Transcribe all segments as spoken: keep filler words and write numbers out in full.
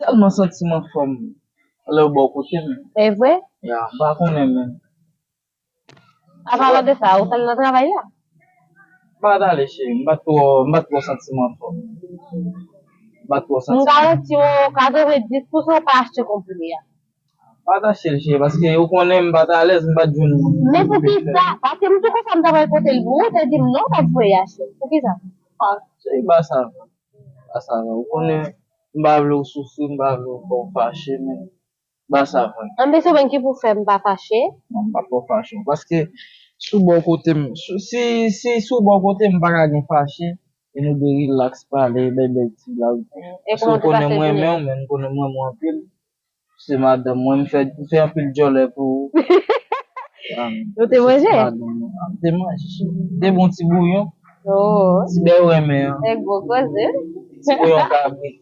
Tèlman santi m anfòm lè w bò kote m. E vre? Ya, m pa konnen menm. Apalan de sa, ou t al nan travay la? M pa t ale, cheri. M pa t twò, m pa t twò santi m anfòm. M pa t twò santi m. M garanti w katrevenndis pousan w pa achte konprime a. M pa t achte l, cheri, paske ou konnen m pa t alèz, m pa t jwenn moun. Men poukisa? Paske m tou konsa m ta pral pote l pou ou, ou te di m non, w t ap voye achte l. Poukisa? Ah, cheri, ba sa. Ba sa. Ou konnen m pa vle w soufri, m pa vle w fè w fache, men ba sa vre. Anben, se ou menm ki pou fè m pa fache. Non, m p ap fè w fache. Paske sou bò kote m, sou- si, si sou bò kote m pa ka gen fache, e nou dwe rilaks, pale, bay bèl ti blag. E paske ou konnen m renmen w, men m konnen m renmen w anpil. Se madanm mwen, m fè, m fè anpil djòlè pou ou. Nou te manje? Madanm mwen, ah, m te manje. Te bon ti bouyon. Oh. Ti bèy ou renmen an. E gwo koze. Ti bouyon kabrit.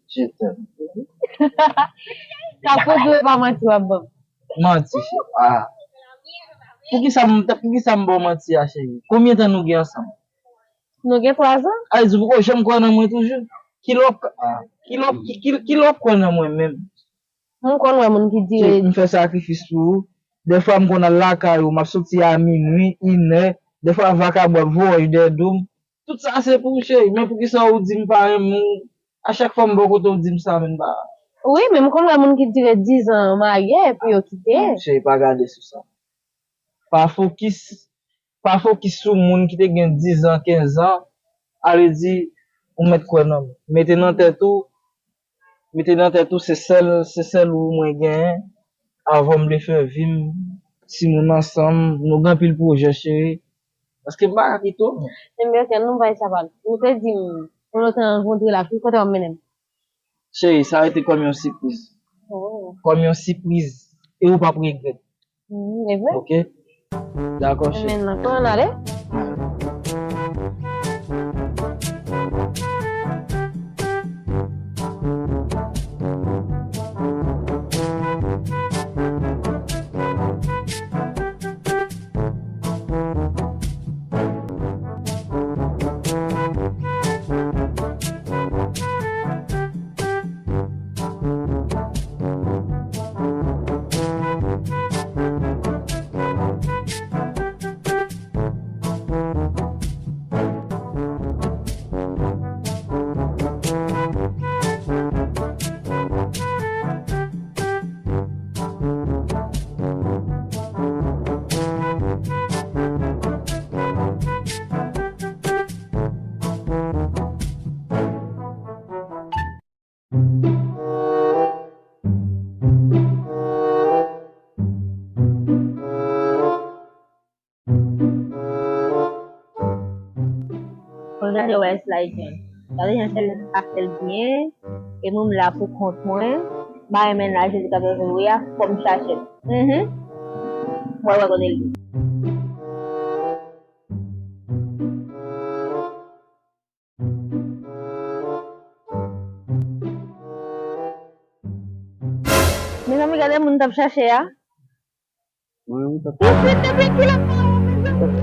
Je t'aime. Sa pou dwe pa manti w ap ban m. Manti, cheri. Ah. Poukisa m, poukisa m ba w manti a, cheri? Konbyen tan nou gen ansanm? Nou gen twa zan. A, di poko janm kwè nan mwen toujou. Kilè w ap, ah, kilè w ap, ki, ki, kilè w ap kwè nan mwen menm? M konn wè moun ki dire. M fè sakrifis pou ou. Dèfwa m konn al lakay ou, m ap soti a minui, inè. Dèfwa vakabon ap voye dèyè do m. Tout sa se pou ou, cheri. Men poukisa ou di m pa renmen w? A chak fwa m bò kote w di m sa, men m pa. Wi, men m konn wè moun ki dire dizan marye, epi yo kite. Non, cheri, pa gade sou sa. Pa fokis, pa fokis sou moun ki te gen dizan, kenzan, ale di ou mèt kwè nan mwen. Mete nan tèt ou, mete nan tèt ou se sèl, se sèl ou mwen genyen. Avan m vle fè vi m, timoun ansanm, nou gen anpil pwojè, cheri. Paske m pa ka kite w, non. Ebyen, ok, ann nou bay sa pale. Ou te di m, pou nou te rankontre la, ki kote w ap mennen m? Cheri, sa rete kòm yon sipriz. Oh. Kòm yon sipriz. E ou p ap regrèt. Mhm, e vre? Ok? Dakò, cheri. Men nan, pou ann ale? Mwen gade wè Sly John. Gade jan Sly John ka fè l byen. E mwen m la pou kont mwen. M pa renmen laj Jezi k ap jwe a, fò m chache l. Mhm. Mwen wè kote l ye. Mezanmi, gade moun t ap chache a. Mwen menm, m t ap... Isit depi kilè sa yo, mezanmi?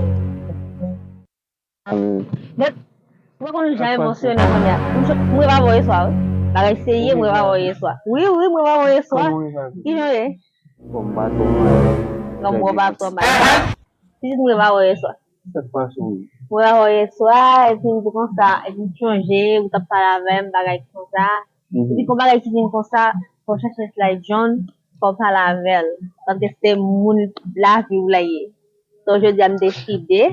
Mwen konn jan emosyonèl kounye a. M, m reve avè w yèswa, wi. Bagay serye, m reve avè w yèswa. Wi, wi, m reve avè w yèswa. Ki jan w ye? Bon, m pa twò mal. Non, m pa twò mal. Pitit, m reve avè w yèswa. Sa k pase w? M reve avè w yèswa, epi m di konsa, epi m sonje, ou t ap pale avè m, bagay konsa. Mhm. Epi gon bagay ki vin konsa, fò w chache Sly John, fò w pale avè l. Paske se moun lavi w la ye. Donk, jodi a, m deside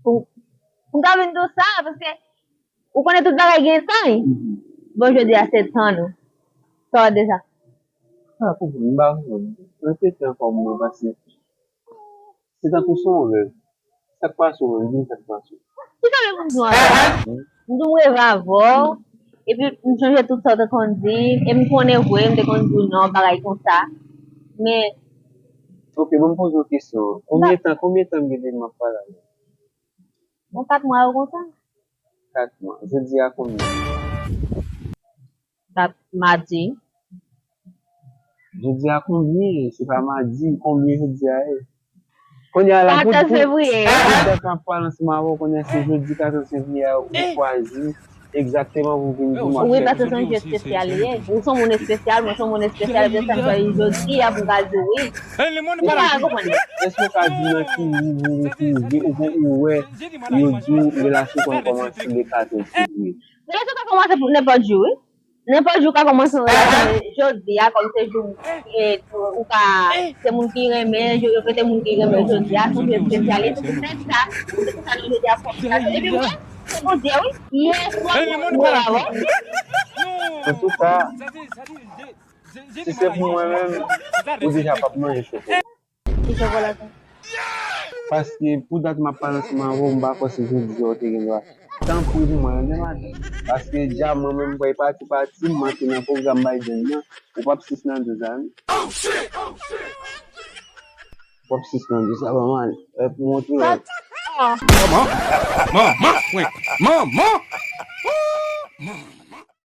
pou, pou m ka vin di w sa, paske ou konnen tout bagay gen tan, wi. Mhm. Bon, jodi a, se tan nou. Sa w ap di sa? Ah, pou m pa konprann. Repete ankò pou mwen, paske se tankou se yon rèv. Sa k pase w menm? Di m sa k pase w. Ki sa w vle pou m di w ankò? M di w m reve avè w, epi m sonje tout sa w te konn di m, e m konnen vre, m te konn di w non, bagay konsa. Men... Ok, ban m poze w kesyon. Konbyen tan, konbyen tan m gen depi m ap pale avè w? Bon, kat mwa yo konsa. Kat mwa. Jodi a konbyen? Dat madi. Jodi a konbyen? Se pa madi, konbyen jodi a ye? Kounye a la, pou, katòz pou, fevriye pou a. Dat m ap pale ansanm avè w, kounye a se jodi katòz fevriye a, ou chwazi egzakteman pou vin di m w ap fè. Wi, paske se yon jou espesyal li ye. Ou se yon moun espesyal, mwen se yon moun espesyal, epi sa m chwazi jodi a pou m ka di w wi. Ou pa konprann. Èske w ka di nan ki nivo ou twouve ou, ou wè yo di w relasyon konn kòmanse le katòz fevriye? Relasyon ka kòmanse pou nenpòt jou, wi. Nenpòt jou ka kòmanse yon relasyon, men jodi a, kòm se jou, e, ou ka, se moun ki renmen, yo, yo rete moun ki renmen jodi a, se yon jou espesyal, e se pou tèt sa, se pou sa nou jodi a fòk sa. Epi mwen, se Bondye, wi. Mwen, mwen, mwen, mwen, mwen. Antouka, si se pou mwen menm, ou deja p ap manje chokola. Ki chokola sa? Paske pou dat m ap pale ansanm avè w, m pa kwè se jodi a w te gen dwa. Tanpri pou mwen, tande madanm. Paske dja mwen menm, m pral pati, pati, m antre nan pwogram Biden nan, ou p ap sis nan douz la, non. Ou p ap sis nan douz la, ban m ale. Epi montre w. Manman! Manman! Manman! Manman!